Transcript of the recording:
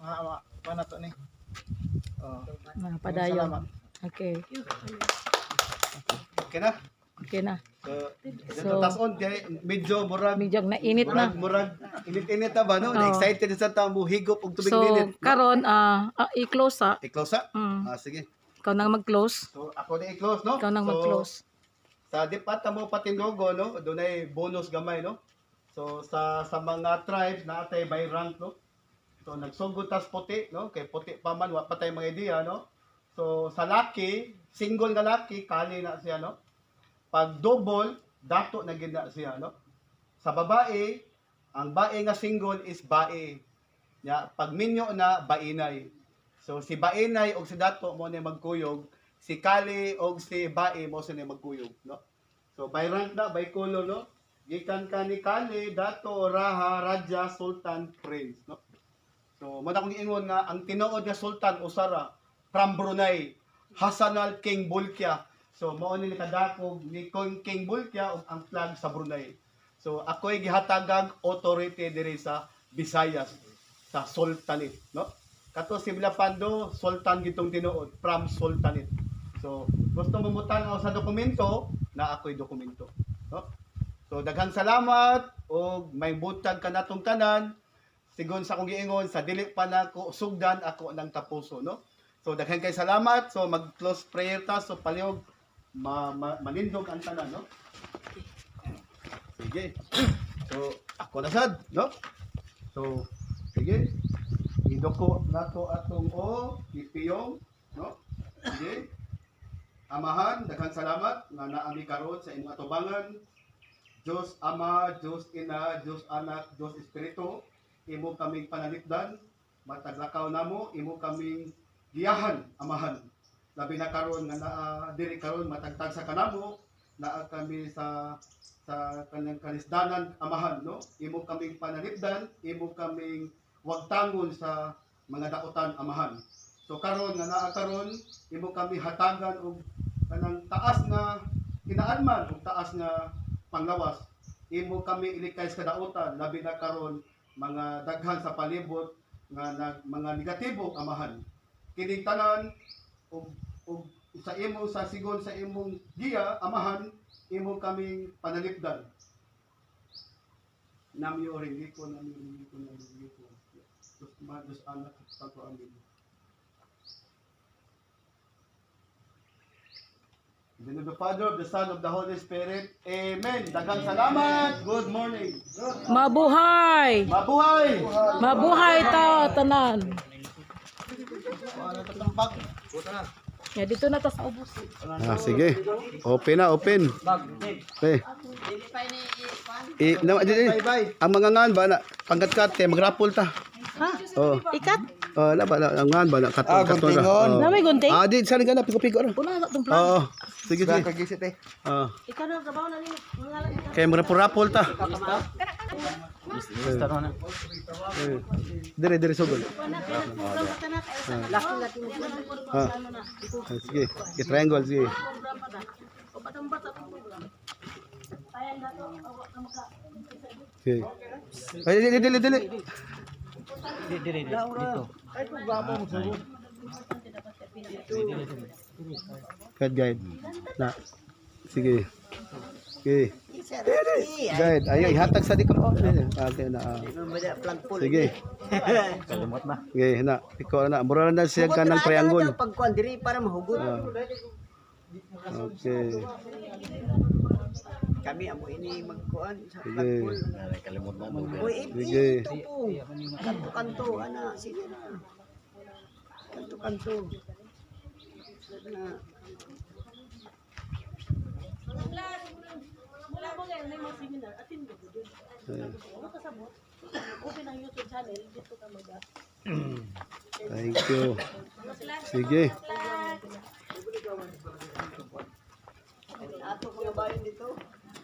Mga pa na to ni. Oh. Ah, padayon. Salamat. Okay. Okay na. Okay na. So, So, so tas-on kay medyo murag Medyo nainit na. murag murag init-init na ba, no? Oo. Excited sa ta mo higop og tubig So, init. karon i-close ah. I-close ah. Ah, sige. Ikaw nang mag-close. So ako na i-close, no? Ikaw nang So, mag-close. sa Dipata mo patindogo, no? Dunay bonus gamay, no? So sa mga tribes naatay by rank, no? So nagsugod tas puti, no? Kay puti pa man, wa pa tay mga idea, no? So sa laki, single nga laki, kali na siya, no? Pag double, dato na gid na siya, no? Sa babae, ang bae nga single is bae. Ya, pag minyo na, bainay. So si bainay og si dato mo na magkuyog, si kali og si bae mo sila magkuyog, no? So by rank na, by color, no? Gikan ka ni kali, dato, raha, raja, sultan, prince, no? So mo na akong giingon nga ang tinuod nga sultan usara from Brunei, Hasanal King Bolkiah. So mao ni nakadakog ni King Bolkiah og ang flag sa Brunei. So ako'y gihatagag authority diri sa Visayas sa Sultanate, no? Kato si Vilapando, sultan gitong tinuod from Sultanate. So gusto mo mutan-aw sa dokumento, na ako'y dokumento, no? So daghang salamat og may butag kanatong tanan sigon sa akong giingon sa dili pa nako sugdan ako ng tapuso, no? So daghan kay salamat. So mag close prayer ta, so palihog manindog ang tanan, no? Sige. So ako na sad, no? So sige. Idoko nato atong o ipiyong, no? Sige. Amahan, daghang salamat nga naami karon sa imong atubangan. Diyos Ama, Diyos Ina, Diyos Anak, Diyos Espiritu, imo kaming panalipdan, mataglakaw namo, imo kaming giyahan, Amahan. Labi na karon nga naa diri karon matagtag sa kanamo, naa kami sa kanyang kalisdanan, Amahan, no? Imo kaming panalipdan, imo kaming wagtangon sa mga daotan, Amahan. So karon nga naa karon, imo kami hatagan og kanang taas nga kinaalman ug taas nga panglawas. Imo kami ilikay sa kadautan, labi na karon mga daghan sa palibot nga mga negatibo, Amahan. Kining tanan ug ug sa imo sa sigon sa imong giya, Amahan, imo kaming panalipdan. Namyo ringiko, namyo ringiko, namyo ringiko. Diyos Ama, Diyos Anak, Santo Amin. In the name of the Father, of the Son, of the Holy Spirit. Amen. Daghang salamat. Good morning. Mabuhay! Mabuhay! Mabuhay ta tanan. Ya dito na ta sa ubos. Ah, sige. Open na, open. Okay. Eh, na, di, di. Ang mga ngan ba na pangkat-kat kay magrapol ta. Ha? Oh. Ikat? Oh, na ba na ang ngan ba na katon katon ra. Oh. Na may gunting? Ah, di saan ka na pigo-pigo ra. Una sa itong plan. Oo. Sige, sige. Ah. Ikaw na trabaho na nimo. Kay magrapol ta. Eh. Dire dire sugol. Ah. Ah, sige, sige triangle sige. Sige. Ay, dili dili dili. Guide, guide. Na. Sige. Sige. Guide. Ay, ihatag sa di ko. Oh, okay na. Ah. Sige. Kalimot na. Sige, na. Ikaw na. Mura na siya ka ng triangle. Pagkuan diri para mahugot. Ah. Okay. Kami amo ini magkuan sa Sige. flagpole. Kalimot na. Uy, Sige. ito po. Kanto-kanto ana, sige na. Kanto-kanto. Na. Thank you. Sige. Ato mga bayan dito.